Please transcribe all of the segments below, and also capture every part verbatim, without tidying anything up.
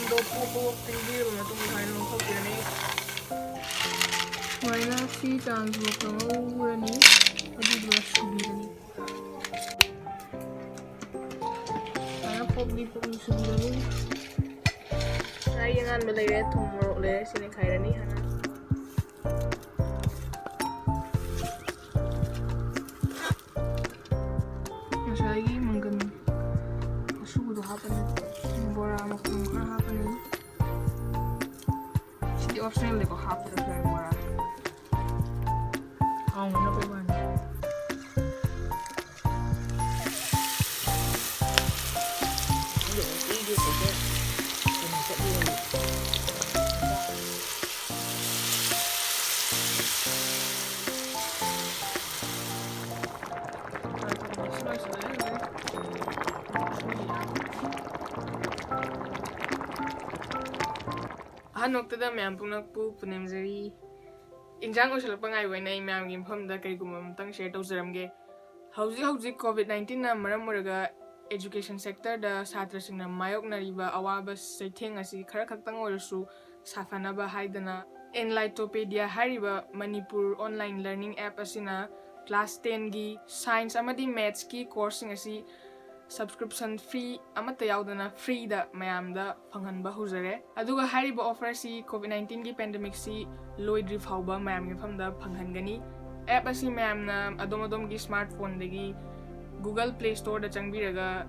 ꯂꯣꯞꯄꯨ ꯄꯣꯛ ꯇꯤꯡꯕꯤꯔꯕ ꯃꯇꯨꯡꯗ ꯁꯨꯃꯥꯏꯅ ꯂꯧꯊꯣꯛꯄꯤꯔꯅꯤ꯫ ꯁꯨꯃꯥꯏꯅ ꯁꯤ ꯆꯥꯡ ꯊꯣꯛꯄ ꯉꯧꯔꯅꯤ꯫ ꯑꯗꯨꯗꯨꯒ ꯁꯨꯕꯤꯔꯅꯤ꯫ ꯁꯨꯃꯥꯏꯅ ꯄꯣꯛꯂꯤ ꯄꯣꯛꯂꯤ ꯁꯨꯕꯤꯔꯅꯤ꯫ ꯉꯥꯔꯤ ꯑꯉꯥꯟꯕ ꯂꯩꯔꯦ, ꯊꯨꯝ ꯃꯣꯔꯣꯛ ꯂꯩꯔꯦ, ꯁꯤ ꯅꯩꯈꯥꯏꯔꯅꯤ ꯍꯥꯟꯅ꯫ ꯉꯁꯥꯏꯒꯤ ꯃꯪꯒꯟ ꯑꯁꯨꯕꯗꯣ ꯍꯥꯞꯄꯅꯤ꯫ ꯕꯣꯔꯥ ꯃꯄꯨꯝ ꯈꯔ ꯍꯥꯞꯄꯅꯤ꯫ ꯁꯤꯗꯤ optional ꯅꯤꯀꯣ, ꯍꯥꯞꯇ꯭ꯔꯁꯨ ꯌꯥꯏ ꯕꯣꯔꯥ꯫ ꯍꯥꯎꯅꯅꯕꯩ ꯋꯥꯅꯤ꯫ ꯑꯍꯥꯟꯃꯛꯇꯗ ꯃꯌꯥꯝ ꯄꯨꯝꯅꯃꯛꯄꯨ ꯄꯨꯅꯦꯝꯖꯔꯤ꯫ ꯏꯟꯖꯥꯡ ꯂꯣꯏꯁꯤꯜꯂꯛꯄ ꯉꯥꯏꯕ ꯑꯣꯏꯅ ꯑꯩ ꯃꯌꯥꯝꯒꯤ ꯃꯐꯝꯗ ꯀꯔꯤꯒꯨꯝꯕ ꯑꯃꯇꯪ share ꯇꯧꯖꯔꯝꯒꯦ꯫ ꯍꯧꯖꯤꯛ ꯍꯧꯖꯤꯛ COVID nineteenꯅ ꯃꯔꯝ ꯑꯣꯏꯔꯒ education sectorꯗ ꯁꯥꯇ꯭ꯔꯁꯤꯡꯅ ꯃꯥꯌꯣꯛꯅꯔꯤꯕ ꯑꯋꯥꯕ ꯆꯩꯊꯦꯡ ꯑꯁꯤ ꯈꯔ ꯈꯛꯇꯪ ꯑꯣꯏꯔꯁꯨ ꯁꯥꯐꯅꯕ ꯍꯥꯏꯗꯅ Enlightopediaꯍꯥꯏꯔꯤꯕ ꯃꯅꯤꯄꯨꯔ online learning app ꯑꯁꯤꯅ class tenꯒꯤ science ꯑꯃꯗꯤ mathsꯀꯤ courseꯁꯤꯡ ꯑꯁꯤ subscription fee ꯑꯃꯠꯇ ꯌꯥꯎꯗꯅ freeꯗ ꯃꯌꯥꯝꯗ ꯐꯪꯍꯟꯕ ꯍꯧꯖꯔꯦ꯫ ꯑꯗꯨꯒ ꯍꯥꯏꯔꯤꯕ offerꯁꯤ COVID nineteenꯒꯤ pandemicꯁꯤ ꯂꯣꯏꯗ꯭ꯔꯤ ꯐꯥꯎꯕ ꯃꯌꯥꯝꯒꯤ ꯃꯐꯝꯗ ꯐꯪꯍꯟꯒꯅꯤ꯫ App ꯑꯁꯤ ꯃꯌꯥꯝꯅ ꯑꯗꯣꯝ ꯑꯗꯣꯝꯒꯤ smartphoneꯗꯒꯤ Google Play Storeꯗ ꯆꯪꯕꯤꯔꯒ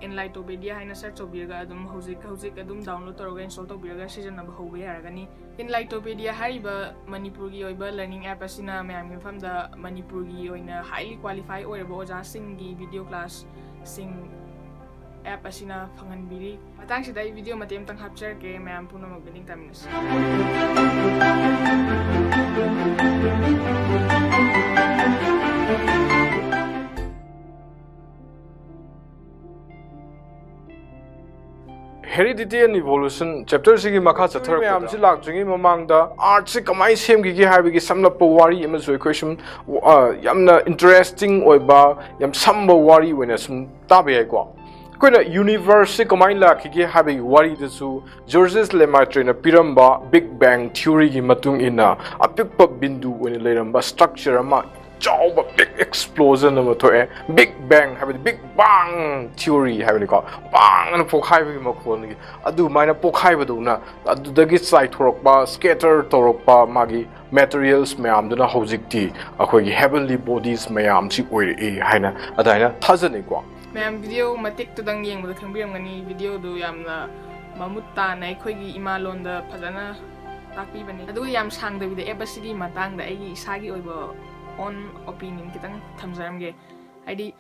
Enlightopediaꯍꯥꯏꯅ search ꯇꯧꯕꯤꯔꯒ ꯑꯗꯨꯝ ꯍꯧꯖꯤꯛ ꯍꯧꯖꯤꯛ ꯑꯗꯨꯝ download ꯇꯧꯔꯒ install ꯇꯧꯕꯤꯔꯒ ꯁꯤꯖꯤꯟꯅꯕ ꯍꯧꯕ ꯌꯥꯔꯒꯅꯤ꯫ Enlightopediaꯍꯥꯏꯔꯤꯕ ꯃꯅꯤꯄꯨꯔꯒꯤ ꯑꯣꯏꯕ learning app ꯑꯁꯤꯅ ꯃꯌꯥꯝꯒꯤ ꯃꯐꯝꯗ ꯃꯅꯤꯄꯨꯔꯒꯤ ꯑꯣꯏꯅ highly qualify ꯑꯣꯏꯔꯕ ꯑꯣꯖꯥꯁꯤꯡꯒꯤ video classꯁꯤꯡ app ꯑꯁꯤꯅ ꯐꯪꯍꯟꯕꯤꯔꯤ꯫ ꯃꯇꯥꯡꯁꯤꯗ ꯑꯩ video ꯃꯇꯦꯛ ꯑꯃꯇꯪ ꯍꯥꯞꯆꯔꯛꯀꯦ, ꯃꯌꯥꯝ ꯄꯨꯝꯅꯃꯛ ꯃꯤꯠꯌꯦꯡ ꯇꯥꯃꯤꯟꯅꯁꯤ꯫ Heredity and Evolution chapterꯁꯤꯒꯤ ꯃꯈꯥ ꯆꯠꯊꯔꯛꯄꯗ ꯃꯌꯥꯝꯁꯤ ꯂꯥꯛꯇ꯭ꯔꯤꯉꯩ ꯃꯃꯥꯡꯗ artꯁꯤ ꯀꯃꯥꯏꯅ ꯁꯦꯝꯈꯤꯒꯦ ꯍꯥꯏꯕꯒꯤ ꯁꯝꯂꯞꯄ ꯋꯥꯔꯤ ꯑꯃꯁꯨ ꯑꯩꯈꯣꯏ ꯁꯨꯝ, ꯑ, ꯌꯥꯝꯅ interesting ꯑꯣꯏꯕ, ꯌꯥꯝ ꯁꯝꯕ ꯋꯥꯔꯤ ꯑꯣꯏꯅ ꯁꯨꯝ ꯇꯥꯕ ꯌꯥꯏꯀꯣ꯫ ꯑꯩꯈꯣꯏꯅ ꯌꯨꯅꯤꯚꯔꯁꯁꯤ ꯀꯃꯥꯏꯅ ꯂꯥꯛꯈꯤꯒꯦ ꯍꯥꯏꯕꯒꯤ ꯋꯥꯔꯤꯗꯁꯨ ꯖꯣꯔꯖꯦꯁ ꯂꯦꯃꯥꯏꯇ꯭ꯔꯦꯅ ꯄꯤꯔꯝꯕ ꯕꯤꯛ ꯕꯦꯡ ꯊꯤꯑꯣꯔꯤꯒꯤ ꯃꯇꯨꯡ ꯏꯟꯅ ꯑꯄꯤꯛꯄ ꯕꯤꯟꯗꯨ ꯑꯣꯏꯅ ꯂꯩꯔꯝꯕ ꯁ꯭ꯇ꯭ꯔꯛꯆꯔ ꯑꯃ ꯆꯥꯎꯕ ꯕꯤꯛ ꯑꯦꯛꯁꯄ꯭ꯂꯣꯖꯟ ꯑꯃ ꯊꯣꯛꯑꯦ꯫ ꯕꯤꯛ ꯕꯦꯡ ꯍꯥꯏꯕꯗꯤ ꯕꯤꯛ ꯕꯥꯡ ꯊꯤꯑꯣꯔꯤ ꯍꯥꯏꯕꯅꯤꯀꯣ, ꯕꯥꯡ ꯑꯅ ꯄꯣꯛꯈꯥꯏꯕꯒꯤ ꯃꯈꯣꯟꯗꯒꯤ꯫ ꯑꯗꯨꯃꯥꯏꯅ ꯄꯣꯛꯈꯥꯏꯕꯗꯧꯅ ꯑꯗꯨꯗꯒꯤ ꯆꯥꯏꯊꯣꯔꯛꯄ, ꯁ꯭ꯀꯦꯇꯔ ꯇꯧꯔꯛꯄ ꯃꯥꯒꯤ ꯃꯦꯇꯔꯤꯌꯦꯜꯁ ꯃꯌꯥꯝꯗꯨꯅ ꯍꯧꯖꯤꯛꯇꯤ ꯑꯩꯈꯣꯏꯒꯤ ꯍꯦꯕꯟꯂꯤ ꯕꯣꯗꯤꯁ ꯃꯌꯥꯝꯁꯤ ꯑꯣꯏꯔꯛꯏ ꯍꯥꯏꯅ ꯑꯗꯨꯃꯥꯏꯅ ꯊꯥꯖꯅꯩꯀꯣ꯫ ꯃꯌꯥꯝ ꯚꯤꯗꯤꯑꯣ ꯃꯇꯦꯛꯇꯨꯗꯪ ꯌꯦꯡꯕꯗ ꯈꯪꯕꯤꯔꯝꯒꯅꯤ, ꯚꯤꯗꯤꯑꯣꯗꯨ ꯌꯥꯝꯅ ꯃꯃꯨꯠ ꯇꯥꯅ ꯑꯩꯈꯣꯏꯒꯤ ꯏꯃꯥ ꯂꯣꯟꯗ ꯐꯖꯅ ꯇꯥꯛꯄꯤꯕꯅꯤ꯫ ꯑꯗꯨꯒ ꯌꯥꯝ ꯁꯥꯡꯗꯕꯤꯗ ꯑꯦꯞ ꯑꯁꯤꯒꯤ ꯃꯇꯥꯡꯗ ꯑꯩꯒꯤ ꯏꯁꯥꯒꯤ ꯑꯣꯏꯕ ꯑꯣꯟ ꯑꯣꯄꯤꯅꯤꯌꯟ ꯈꯤꯇꯪ ꯊꯝꯖꯔꯝꯒꯦ꯫ ꯍꯥꯏꯗꯤ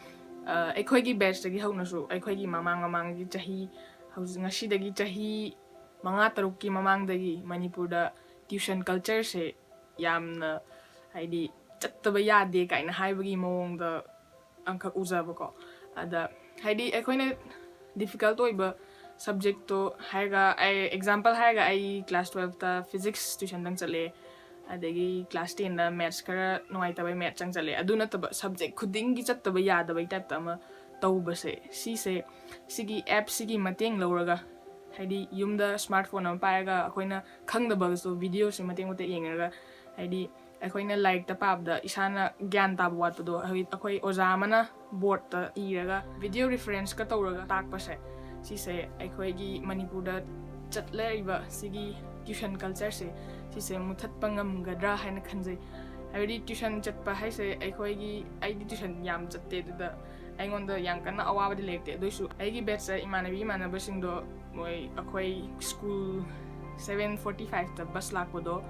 ꯑ, ꯑꯩꯈꯣꯏꯒꯤ ꯕꯦꯠꯁꯇꯒꯤ ꯍꯧꯅꯁꯨ ꯑꯩꯈꯣꯏꯒꯤ ꯃꯃꯥꯡ ꯃꯃꯥꯡꯒꯤ ꯆꯍꯤ, ꯍꯧꯖꯤꯛ ꯉꯁꯤꯗꯒꯤ ꯆꯍꯤ ꯃꯉꯥ ꯇꯔꯨꯛꯀꯤ ꯃꯃꯥꯡꯗꯒꯤ ꯃꯅꯤꯄꯨꯔꯗ ꯇ꯭ꯌꯨꯁꯟ ꯀꯜꯆꯔꯁꯦ ꯌꯥꯝꯅ, ꯍꯥꯏꯗꯤ, ꯆꯠꯇꯕ ꯌꯥꯗꯦ ꯀꯥꯏꯅ ꯍꯥꯏꯕꯒꯤ ꯃꯑꯣꯡꯗ ꯑꯃꯈꯛ ꯎꯖꯕꯀꯣ꯫ ꯑꯗ ꯍꯥꯏꯗꯤ ꯑꯩꯈꯣꯏꯅ ꯗꯤꯐꯤꯀꯜꯠ ꯑꯣꯏꯕ ꯁꯕꯖꯦꯛꯇꯣ ꯍꯥꯏꯔꯒ, ꯑꯩ ꯑꯦꯛꯖꯥꯝꯄꯜ ꯍꯥꯏꯔꯒ, ꯑꯩ ꯀ꯭ꯂꯥꯁ ꯇꯨꯋꯦꯜꯐꯇ ꯐꯤꯖꯤꯛꯁ ꯇ꯭ꯌꯨꯁꯟꯗꯪ ꯆꯠꯂꯦ, ꯑꯗꯒꯤ ꯀ꯭ꯂꯥꯁ ꯇꯦꯟꯗ ꯃꯦꯠꯁ ꯈꯔ ꯅꯨꯡꯉꯥꯏꯇꯕꯩ ꯃꯦꯠꯁꯇꯪ ꯆꯠꯂꯦ꯫ ꯑꯗꯨ ꯅꯠꯇꯕ ꯁꯕꯖꯦꯛ ꯈꯨꯗꯤꯡꯒꯤ ꯆꯠꯇꯕ ꯌꯥꯗꯕꯩ ꯇꯥꯏꯞꯇ ꯑꯃ ꯇꯧꯕꯁꯦ, ꯁꯤꯁꯦ, ꯁꯤꯒꯤ ꯑꯦꯞꯁꯤꯒꯤ ꯃꯇꯦꯡ ꯂꯧꯔꯒ, ꯍꯥꯏꯗꯤ ꯌꯨꯝꯗ ꯁ꯭ꯃꯥꯔꯠ ꯐꯣꯟ ꯑꯃ ꯄꯥꯏꯔꯒ ꯑꯩꯈꯣꯏꯅ ꯈꯪꯗꯕꯒꯁꯨ ꯚꯤꯗꯤꯑꯣꯁꯦ ꯃꯇꯦꯛ ꯃꯇꯦꯛ ꯌꯦꯡꯉꯒ, ꯍꯥꯏꯗꯤ ꯑꯩꯈꯣꯏꯅ ꯂꯥꯏꯔꯤꯛꯇ ꯄꯥꯕꯗ ꯏꯁꯥꯅ ꯒ꯭ꯌꯥꯟ ꯇꯥꯕ ꯋꯥꯠꯄꯗꯣ, ꯍꯧꯖꯤꯛ ꯑꯩꯈꯣꯏ ꯑꯣꯖꯥ ꯑꯃꯅ ꯕꯣꯔꯠꯇ ꯏꯔꯒ ꯚꯤꯗꯤꯑꯣ ꯔꯤꯐꯔꯦꯟꯁꯀ ꯇꯧꯔꯒ ꯇꯥꯛꯄꯁꯦ, ꯁꯤꯁꯦ ꯑꯩꯈꯣꯏꯒꯤ ꯃꯅꯤꯄꯨꯔꯗ ꯆꯠꯂꯛꯏꯕ ꯁꯤꯒꯤ ꯇ꯭ꯌꯨꯁꯟ ꯀꯜꯆꯔꯁꯦ, ꯁꯤꯁꯦ ꯃꯨꯊꯠꯄ ꯉꯝꯒꯗ꯭ꯔꯥ ꯍꯥꯏꯅ ꯈꯟꯖꯩ꯫ ꯍꯥꯏꯕꯗꯤ ꯇ꯭ꯌꯨꯁꯟ ꯆꯠꯄ ꯍꯥꯏꯁꯦ ꯑꯩꯈꯣꯏꯒꯤ, ꯑꯩꯗꯤ ꯇ꯭ꯌꯨꯁꯟ ꯌꯥꯝ ꯆꯠꯇꯦ, ꯑꯗꯨꯗ ꯑꯩꯉꯣꯟꯗ ꯌꯥꯝ ꯀꯟꯅ ꯑꯋꯥꯕꯗꯤ ꯂꯩꯔꯛꯇꯦ꯫ ꯑꯗꯨꯑꯣꯏꯁꯨ ꯑꯩꯒꯤ ꯕꯦꯠꯁꯇ ꯏꯃꯥꯟꯅꯕꯤ ꯏꯃꯥꯟꯅꯕꯁꯤꯡꯗꯣ ꯃꯣꯏ ꯑꯩꯈꯣꯏ ꯁ꯭ꯀꯨꯜ ꯁꯚꯦꯟ ꯐꯣꯔꯇꯤ ꯐꯥꯏꯚꯇ ꯕꯁ ꯂꯥꯛꯄꯗꯣ,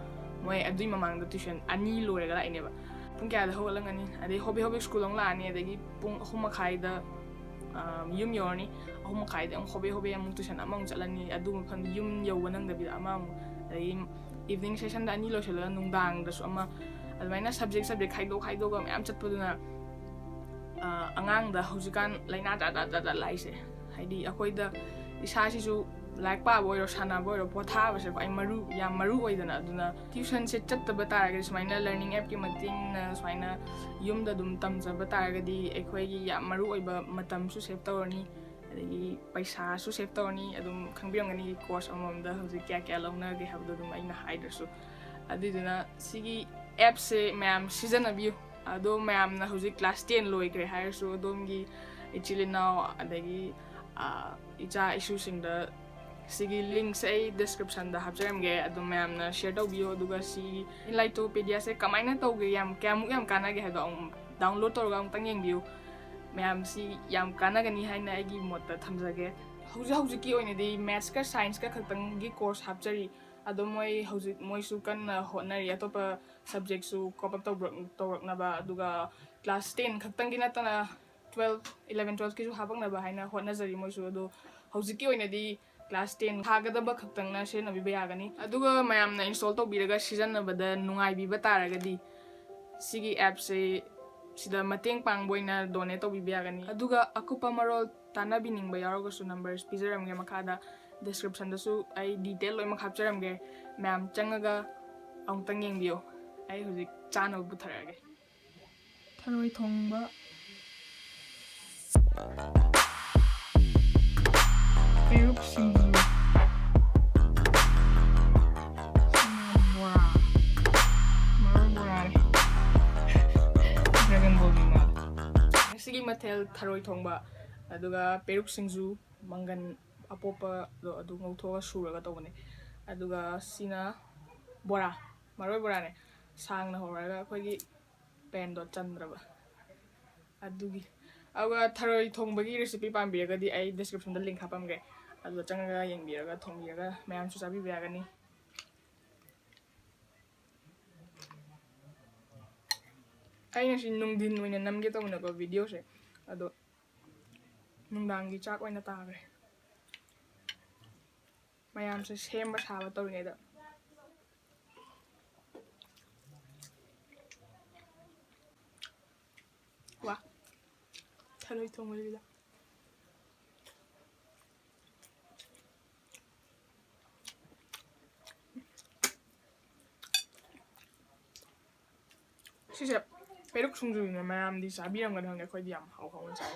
ꯃꯣꯏ ꯑꯗꯨꯏ ꯃꯃꯥꯡꯗ ꯇ꯭ꯌꯨꯁꯟ ꯑꯅꯤ ꯂꯣꯏꯔꯒ ꯂꯥꯛꯏꯅꯦꯕ꯫ ꯄꯨꯡ ꯀꯌꯥꯗ ꯍꯧꯒꯠꯂꯝꯒꯅꯤ? ꯑꯗꯩ ꯍꯣꯕꯦ ꯍꯣꯕꯦ ꯁ꯭ꯀꯨꯜ ꯑꯃꯨꯛ ꯂꯥꯛꯑꯅꯤ, ꯑꯗꯒꯤ ꯄꯨꯡ ꯑꯍꯨꯝ ꯃꯈꯥꯏꯗ ꯑꯥ, ꯌꯨꯝ ꯌꯧꯔꯅꯤ꯫ ꯑꯍꯨꯝ ꯃꯈꯥꯏꯗ ꯑꯃꯨꯛ ꯍꯣꯕꯦ ꯍꯣꯕꯦ ꯑꯃꯨꯛ ꯇ꯭ꯌꯨꯁꯟ ꯑꯃꯃꯨꯛ ꯆꯠꯂꯅꯤ꯫ ꯑꯗꯨ ꯃꯐꯝꯗ ꯌꯨꯝ ꯌꯧꯕ ꯅꯪꯗꯕꯤꯗ ꯑꯃꯃꯨꯛ, ꯑꯗꯒꯤ ꯏꯚꯤꯅꯤꯡ ꯁꯦꯁꯟꯗ ꯑꯅꯤ ꯂꯣꯏꯁꯤꯜꯂꯒ ꯅꯨꯡꯗꯥꯡꯗꯁꯨ ꯑꯃ, ꯑꯗꯨꯃꯥꯏꯅ ꯁꯕꯖꯦꯛ ꯁꯕꯖꯦꯛ ꯈꯥꯏꯗꯣꯛ ꯈꯥꯏꯗꯣꯛꯑꯒ ꯃꯌꯥꯝ ꯆꯠꯄꯗꯨꯅ, ꯑꯥ, ꯑꯉꯥꯡꯗ ꯍꯧꯖꯤꯛꯀꯥꯟ ꯂꯥꯏꯅꯥ ꯖꯥꯠ ꯖꯥꯠ ꯖꯥꯠ ꯖꯥꯠ ꯂꯥꯛꯏꯁꯦ, ꯍꯥꯏꯗꯤ ꯑꯩꯈꯣꯏꯗ ꯏꯁꯥꯁꯤꯁꯨ ꯂꯥꯏꯔꯤꯛ ꯄꯥꯕ ꯑꯣꯏꯔꯣ, ꯁꯥꯟꯅꯕ ꯑꯣꯏꯔꯣ, ꯄꯣꯊꯥꯕꯁꯦ ꯈ꯭ꯋꯥꯏ ꯃꯔꯨ, ꯌꯥꯝ ꯃꯔꯨ ꯑꯣꯏꯗꯅ꯫ ꯑꯗꯨꯅ ꯇ꯭ꯌꯨꯁꯟꯁꯦ ꯆꯠꯇꯕ ꯇꯥꯔꯒꯗꯤ, ꯁꯨꯃꯥꯏꯅ ꯂꯔꯅꯤꯡ ꯑꯦꯞꯀꯤ ꯃꯇꯦꯡꯅ ꯁꯨꯃꯥꯏꯅ ꯌꯨꯝꯗ ꯑꯗꯨꯝ ꯇꯝꯖꯕ ꯇꯥꯔꯒꯗꯤ, ꯑꯩꯈꯣꯏꯒꯤ ꯌꯥꯝ ꯃꯔꯨ ꯑꯣꯏꯕ ꯃꯇꯝꯁꯨ ꯁꯦꯞ ꯇꯧꯔꯅꯤ, ꯑꯗꯒꯤ ꯄꯩꯁꯥꯁꯨ ꯁꯦꯞ ꯇꯧꯔꯅꯤ꯫ ꯑꯗꯨꯝ ꯈꯪꯕꯤꯔꯝꯒꯅꯤ, ꯀꯣꯔꯁ ꯑꯃꯃꯝꯗ ꯍꯧꯖꯤꯛ ꯀꯌꯥ ꯀꯌꯥ ꯂꯧꯅꯒꯦ ꯍꯥꯏꯕꯗꯣ ꯑꯗꯨꯝ ꯑꯩꯅ ꯍꯥꯏꯗ꯭ꯔꯁꯨ꯫ ꯑꯗꯨꯏꯗꯨꯅ ꯁꯤꯒꯤ ꯑꯦꯞꯁꯦ ꯃꯌꯥꯝ ꯁꯤꯖꯤꯟꯅꯕꯤꯌꯨ꯫ ꯑꯗꯣ ꯃꯌꯥꯝꯅ ꯍꯧꯖꯤꯛ ꯀ꯭ꯂꯥꯁ ꯇꯦꯟ ꯂꯣꯏꯈ꯭ꯔꯦ ꯍꯥꯏꯔꯁꯨ, ꯑꯗꯣꯝꯒꯤ ꯏꯆꯤꯜ ꯏꯅꯥꯎ ꯑꯗꯒꯤ, ꯑꯥ, ꯏꯆꯥ ꯏꯁꯨꯁꯤꯡꯗ ꯁꯤꯒꯤ ꯂꯤꯡꯁꯦ ꯑꯩ ꯗꯤꯁꯀ꯭ꯔꯤꯞꯁꯟꯗ ꯍꯥꯞꯆꯔꯝꯒꯦ꯫ ꯑꯗꯨꯝ ꯃꯌꯥꯝꯅ ꯁꯤꯌꯔ ꯇꯧꯕꯤꯌꯣ꯫ ꯑꯗꯨꯒ ꯁꯤ ꯏꯟꯂꯥꯏꯇꯣꯄꯦꯗꯤꯌꯥꯁꯦ ꯀꯃꯥꯏꯅ ꯇꯧꯒꯦ, ꯌꯥꯝ ꯀꯌꯥꯃꯨꯛ ꯌꯥꯝ ꯀꯥꯟꯅꯒꯦ ꯍꯥꯏꯕꯗꯣ ꯑꯃꯨꯛ ꯗꯥꯎꯟꯂꯣꯗ ꯇꯧꯔꯒ ꯑꯃꯨꯛꯇꯪ ꯌꯦꯡꯕꯤꯌꯨ꯫ ꯃꯌꯥꯝꯁꯤ ꯌꯥꯝ ꯀꯥꯟꯅꯒꯅꯤ ꯍꯥꯏꯅ ꯑꯩꯒꯤ ꯃꯣꯠꯇ ꯊꯝꯖꯒꯦ꯫ ꯍꯧꯖꯤꯛ ꯍꯧꯖꯤꯛꯀꯤ ꯑꯣꯏꯅꯗꯤ ꯃꯦꯠꯁꯀ ꯁꯥꯏꯟꯁꯀ ꯈꯛꯇꯪꯒꯤ ꯀꯣꯔꯁ ꯍꯥꯞꯆꯔꯤ꯫ ꯑꯗꯣ ꯃꯣꯏ ꯍꯧꯖꯤꯛ, ꯃꯣꯏꯁꯨ ꯀꯟꯅ ꯍꯣꯠꯅꯔꯤ ꯑꯇꯣꯞꯄ ꯁꯕꯖꯦꯛꯁꯨ ꯀꯣꯞ ꯑꯞ ꯇꯧꯔꯛ-, ꯇꯧꯔꯛꯅꯕ꯫ ꯑꯗꯨꯒ ꯀ꯭ꯂꯥꯁ ꯇꯦꯟ ꯈꯛꯇꯪꯒꯤ ꯅꯠꯇꯅ ꯇꯨꯋꯦꯜꯐ, ꯏꯂꯚꯦꯟ, ꯇꯨꯋꯦꯜꯐꯀꯤꯁꯨ ꯍꯥꯄꯛꯅꯕ ꯍꯥꯏꯅ ꯍꯣꯠꯅꯖꯔꯤ ꯃꯣꯏꯁꯨ꯫ ꯑꯗꯣ ꯍꯧꯖꯤꯛꯀꯤ ꯑꯣꯏꯅꯗꯤ ꯀ꯭ꯂꯥꯁ ꯇꯦꯟ ꯊꯥꯒꯗꯕ ꯈꯛꯇꯪꯅ ꯁꯤꯖꯤꯟꯅꯕꯤꯕ ꯌꯥꯒꯅꯤ꯫ ꯑꯗꯨꯒ ꯃꯌꯥꯝꯅ ꯏꯟꯁꯇꯣꯜ ꯇꯧꯕꯤꯔꯒ ꯁꯤꯖꯤꯟꯅꯕꯗ ꯅꯨꯡꯉꯥꯏꯕꯤꯕ ꯇꯥꯔꯒꯗꯤ ꯁꯤꯒꯤ ꯑꯦꯞꯁꯦ ꯁꯤꯗ ꯃꯇꯦꯡ ꯄꯥꯡꯕ ꯑꯣꯏꯅ ꯗꯣꯅꯦꯠ ꯇꯧꯕꯤꯕ ꯌꯥꯒꯅꯤ꯫ ꯑꯗꯨꯒ ꯑꯀꯨꯞꯄ ꯃꯔꯣꯜ ꯇꯥꯟꯅꯕꯤꯅꯤꯡꯕ ꯌꯥꯎꯔꯒꯁꯨ ꯅꯝꯕꯔꯁ ꯄꯤꯖꯔꯝꯒꯦ ꯃꯈꯥꯗ, ꯗꯤꯁꯀ꯭ꯔꯤꯞꯁꯟꯗꯁꯨ ꯑꯩ ꯗꯤꯇꯦꯜ ꯂꯣꯏꯅꯃꯛ ꯍꯥꯞꯆꯔꯝꯒꯦ꯫ ꯃꯌꯥꯝ ꯆꯪꯉꯒ ꯑꯃꯨꯛꯇꯪ ꯌꯦꯡꯕꯤꯌꯨ꯫ ꯑꯩ ꯍꯧꯖꯤꯛ ꯆꯥꯅꯕ ꯄꯨꯊꯔꯛꯑꯒꯦ꯫ ꯊꯔꯣꯏ ꯊꯣꯡꯕ, ꯄꯦꯔꯨꯛ ꯁꯤꯡꯖꯨ, ꯕꯣꯔꯥ, ꯃꯔꯣꯏ ꯕꯣꯔꯥꯅꯤ꯫ ꯗ꯭ꯔꯦꯒꯟ ꯕꯣꯜꯒꯤ ꯃꯥꯜꯂꯦ꯫ ꯉꯁꯤꯒꯤ ꯃꯊꯦꯜ ꯊꯔꯣꯏ ꯊꯣꯡꯕ, ꯑꯗꯨꯒ ꯄꯦꯔꯨꯛ ꯁꯤꯡꯖꯨ, ꯃꯪꯒꯟ ꯑꯄꯣꯞꯄꯗꯣ ꯑꯗꯨ ꯉꯧꯊꯣꯛꯑꯒ ꯁꯨꯔꯒ ꯇꯧꯕꯅꯦ꯫ ꯑꯗꯨꯒ ꯁꯤꯅ ꯕꯣꯔꯥ, ꯃꯔꯣꯏ ꯕꯣꯔꯥꯅꯦ꯫ ꯁꯥꯡꯅ ꯍꯧꯔꯒ ꯑꯩꯈꯣꯏꯒꯤ ꯄꯦꯟꯗꯣ ꯆꯟꯗ꯭ꯔꯕ ꯑꯗꯨꯒꯤ꯫ ꯑꯗꯨꯒ ꯊꯔꯣꯏ ꯊꯣꯡꯕꯒꯤ ꯔꯦꯁꯤꯄꯤ ꯄꯥꯝꯕꯤꯔꯒꯗꯤ ꯑꯩ ꯗꯤꯁꯀ꯭ꯔꯤꯞꯁꯟꯗ ꯂꯤꯡ ꯍꯥꯞꯄꯝꯒꯦ, ꯑꯗꯨꯗ ꯆꯪꯉꯒ ꯌꯦꯡꯕꯤꯔꯒ ꯊꯣꯡꯕꯤꯔꯒ ꯃꯌꯥꯝꯁꯨ ꯆꯥꯕꯤꯕ ꯌꯥꯒꯅꯤ꯫ ꯑꯩ ꯉꯁꯤ ꯅꯨꯡꯊꯤꯟ ꯑꯣꯏꯅ ꯅꯝꯒꯦ ꯇꯧꯕꯅꯦꯀꯣ ꯚꯤꯗꯤꯑꯣꯁꯦ, ꯑꯗꯣ ꯅꯨꯡꯗꯥꯡꯒꯤ ꯆꯥꯛ ꯑꯣꯏꯅ ꯇꯥꯈ꯭ꯔꯦ꯫ ꯃꯌꯥꯝꯁꯦ ꯁꯦꯝꯕ ꯁꯥꯕ ꯇꯧꯔꯤꯉꯩꯗ꯫ ꯋꯥ, ꯊꯔꯣꯏ ꯊꯣꯡꯕꯁꯤꯗ꯫ ꯁꯤꯁꯦ ꯄꯦꯔꯨꯛ ꯁꯤꯡꯖꯨꯅꯦ꯫ ꯃꯌꯥꯝꯗꯤ ꯆꯥꯕꯤꯔꯝꯒꯅꯤ ꯈꯪꯗꯦ, ꯑꯩꯈꯣꯏꯗꯤ ꯌꯥꯝ ꯍꯥꯎ ꯍꯥꯎꯅ ꯆꯥꯏ꯫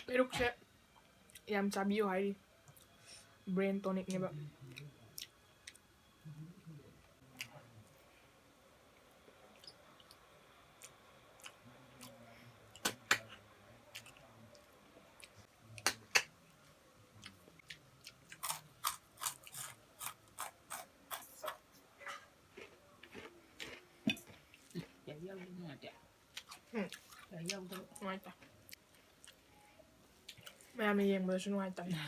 ꯄꯦꯔꯨꯛꯁꯦ ꯌꯥꯝ ꯆꯥꯕꯤꯌꯨ ꯍꯥꯏꯔꯤ, brain tonicꯅꯦꯕ꯫ ꯎꯝ꯫ ꯅꯨꯡꯉꯥꯏꯇꯦ꯫ ꯃꯌꯥꯝꯅ ꯌꯦꯡꯕꯗꯁꯨ ꯅꯨꯡꯉꯥꯏꯇꯕꯅꯦ꯫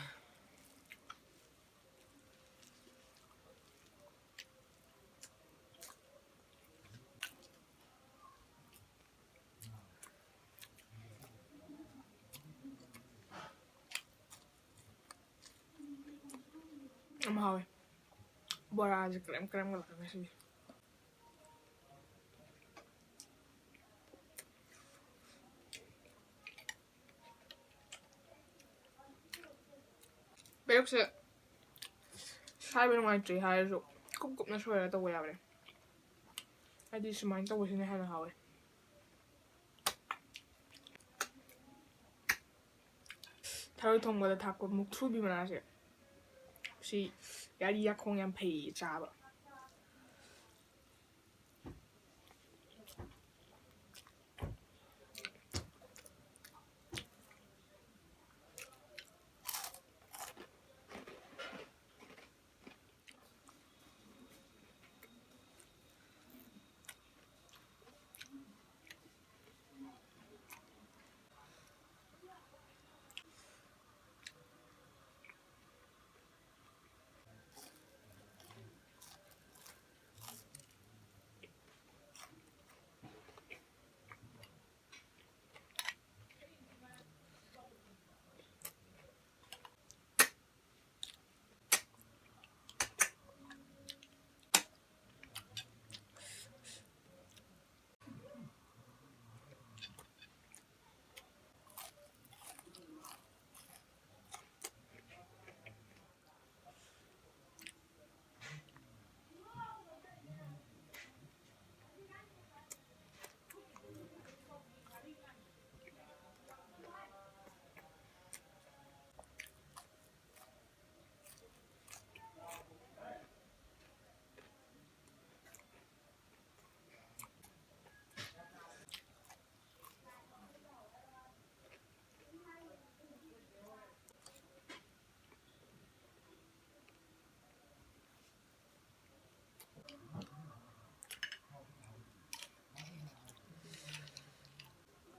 ꯌꯥꯝ ꯍꯥꯎꯋꯦ꯫ ꯕꯣꯔꯥꯁꯦ ꯀ꯭ꯔꯦꯝ ꯀ꯭ꯔꯦꯝꯒ ꯂꯥꯛꯑꯦ ꯉꯁꯤꯗꯤ꯫ ꯄꯦꯔꯨꯛꯁꯦ ꯁꯥꯏꯕ ꯅꯨꯡꯉꯥꯏꯇ꯭ꯔꯤ ꯍꯥꯏꯔꯁꯨ ꯀꯨꯞ ꯀꯨꯞꯅ ꯁꯣꯏꯔꯒ ꯇꯧꯕ ꯌꯥꯕꯅꯦ꯫ ꯍꯥꯏꯗꯤ ꯁꯨꯃꯥꯏꯅ ꯇꯧꯕꯁꯤꯅ ꯍꯦꯟꯅ ꯍꯥꯎꯋꯦ꯫ ꯊꯔꯣꯏ ꯊꯣꯡꯕꯗ ꯊꯥꯛꯄ ꯃꯨꯛꯊ꯭ꯔꯨꯕꯤ ꯃꯅꯥꯁꯦ, ꯁꯤ ꯌꯥꯔꯤ ꯌꯥꯈꯣꯡ ꯌꯥꯝ ꯐꯩꯌꯦ ꯆꯥꯕ꯫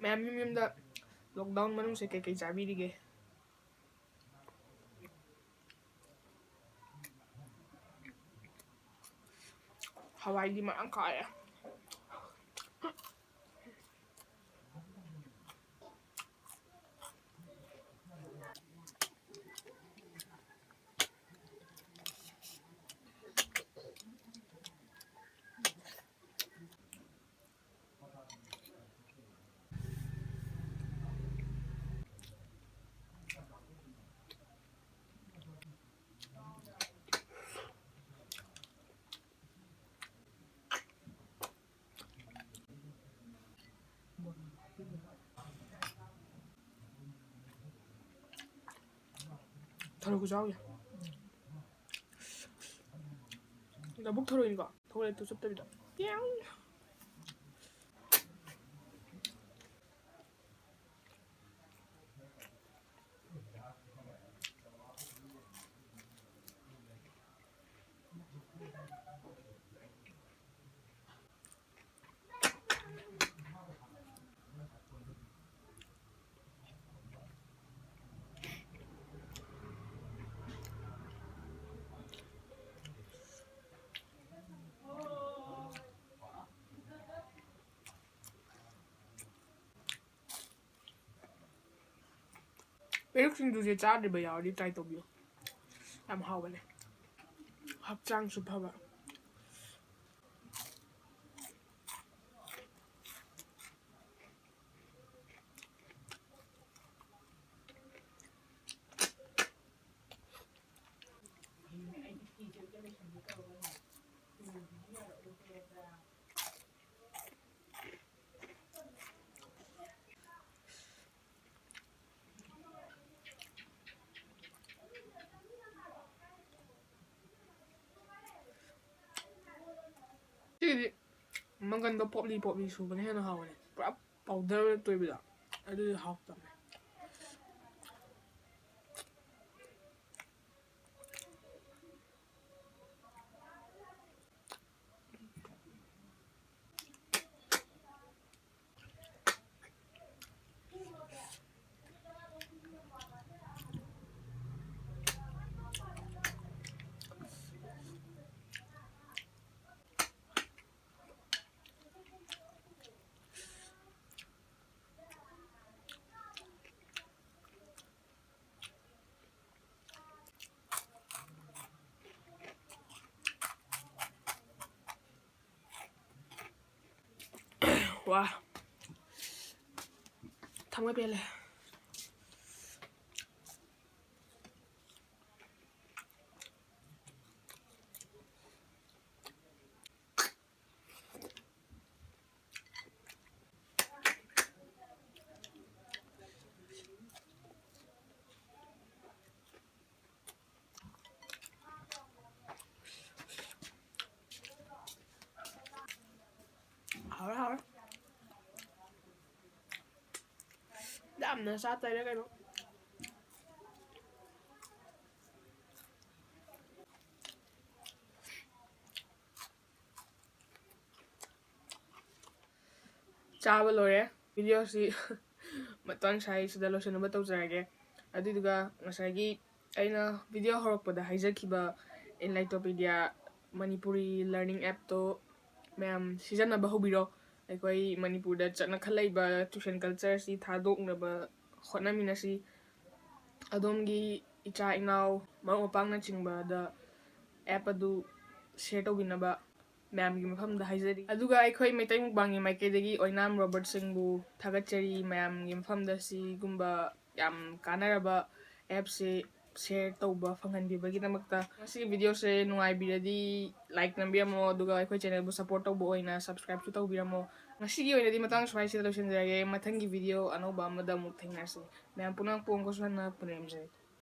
ꯃꯌꯥꯝ ꯌꯨꯝ ꯌꯨꯝꯗ lockdown ꯃꯅꯨꯡꯁꯦ ꯀꯩꯀꯩ ꯆꯥꯕꯤꯔꯤꯒꯦ? ꯍꯋꯥꯏꯗꯤ ꯃꯔꯥꯡ ꯀꯥꯏꯔꯦ꯫ ꯊꯔꯣꯏ ꯈꯨꯆꯥꯎꯁꯦ꯫ ꯂꯧꯕꯨꯛ ꯊꯔꯣꯏꯅꯤꯀꯣ꯫ ꯊꯔꯣꯏ ꯂꯩꯇꯨ ꯆꯨꯞꯇꯕꯤꯗ꯫ ꯄꯤꯌꯥꯡ꯫ ꯄꯦꯔꯨꯛ ꯁꯤꯡꯖꯨꯁꯦ ꯆꯥꯗ꯭ꯔꯤꯕ ꯌꯥꯎꯔꯗꯤ try ꯇꯧꯕꯤꯌꯨ꯫ ꯌꯥꯝ ꯍꯥꯎꯕꯅꯦ꯫ ꯍꯛꯆꯥꯡꯁꯨ ꯐꯕ꯫ ꯁꯤꯒꯤꯗꯤ ꯃꯪꯒꯟꯗꯣ ꯄꯣꯞꯂꯤ ꯄꯣꯞꯂꯤ ꯁꯨꯕꯅ ꯍꯦꯟꯅ ꯍꯥꯎꯕꯅꯦ꯫ ꯄꯨꯔꯥ powder ꯑꯣꯏꯅ ꯇꯣꯏꯕꯗꯣ ꯑꯗꯨꯗꯤ ꯍꯥꯎꯇꯕꯅꯦ꯫ ꯋꯥ, ꯊꯃꯣꯏ ꯄꯦꯜꯂꯦ꯫ ꯍꯥꯎꯔꯦ, ꯍꯥꯎꯔꯦ꯫ ꯌꯥꯝꯅ ꯆꯥ ꯇꯩꯔꯦ ꯀꯩꯅꯣ꯫ ꯆꯥꯕ ꯂꯣꯏꯔꯦ꯫ ꯚꯤꯗꯤꯑꯣꯁꯤ ꯃꯇꯥꯡ ꯁ꯭ꯋꯥꯏꯁꯤꯗ ꯂꯣꯏꯁꯤꯟꯅꯕ ꯇꯧꯖꯔꯒꯦ꯫ ꯑꯗꯨꯗꯨꯒ ꯉꯁꯥꯏꯒꯤ ꯑꯩꯅ ꯚꯤꯗꯤꯑꯣ ꯍꯧꯔꯛꯄꯗ ꯍꯥꯏꯖꯈꯤꯕ Enlightopedia ꯃꯅꯤꯄꯨꯔꯤ learning appꯇꯣ ꯃꯌꯥꯝ ꯁꯤꯖꯤꯟꯅꯕ ꯍꯧꯕꯤꯔꯣ꯫ ꯑꯩꯈꯣꯏ ꯃꯅꯤꯄꯨꯔꯗ ꯆꯠꯅꯈꯠꯂꯛꯏꯕ tuition cultureꯁꯤ ꯊꯥꯗꯣꯛꯅꯕ ꯍꯣꯠꯅꯃꯤꯟꯅꯁꯤ꯫ ꯑꯗꯣꯝꯒꯤ ꯏꯆꯥ ꯏꯅꯥꯎ, ꯃꯔꯨꯞ ꯃꯄꯥꯡꯅꯆꯤꯡꯕꯗ app ꯑꯗꯨ share ꯇꯧꯕꯤꯅꯕ ꯃꯌꯥꯝꯒꯤ ꯃꯐꯝꯗ ꯍꯥꯏꯖꯔꯤ꯫ ꯑꯗꯨꯒ ꯑꯩꯈꯣꯏ ꯃꯩꯇꯩ ꯃꯨꯛꯕꯥꯡꯒꯤ ꯃꯥꯏꯀꯩꯗꯒꯤ ꯑꯣꯏꯅꯥꯝ ꯔꯣꯕꯔꯠ ꯁꯤꯡꯕꯨ ꯊꯥꯒꯠꯆꯔꯤ꯫ ꯃꯌꯥꯝꯒꯤ ꯃꯐꯝꯗ ꯁꯤꯒꯨꯝꯕ ꯌꯥꯝ ꯀꯥꯟꯅꯔꯕ appꯁꯦ share ꯇꯧꯕ ꯐꯪꯍꯟꯕꯤꯕꯒꯤꯗꯃꯛꯇ꯫ ꯉꯁꯤꯒꯤ ꯚꯤꯗꯤꯑꯣꯁꯦ ꯅꯨꯡꯉꯥꯏꯕꯤꯔꯗꯤ like ꯅꯝꯕꯤꯔꯝꯃꯣ, ꯑꯗꯨꯒ ꯑꯩꯈꯣꯏ channelꯕꯨ support ꯇꯧꯕ ꯑꯣꯏꯅ subscribeꯁꯨ ꯇꯧꯕꯤꯔꯝꯃꯣ꯫ ꯉꯁꯤꯒꯤ ꯑꯣꯏꯅꯗꯤ ꯃꯇꯥꯡ ꯁ꯭ꯋꯥꯏꯁꯤꯗ ꯂꯣꯏꯁꯤꯟꯖꯔꯒꯦ꯫ ꯃꯊꯪꯒꯤ ꯚꯤꯗꯤꯑꯣ ꯑꯅꯧꯕ ꯑꯃꯗ ꯑꯃꯨꯛ ꯊꯦꯡꯅꯔꯁꯤ꯫ ꯃꯌꯥꯝ ꯄꯨꯝꯅꯃꯛꯄꯨ ꯑꯃꯨꯛꯀꯁꯨ ꯍꯟꯅ ꯄꯨꯅꯦꯝꯖꯔꯤ꯫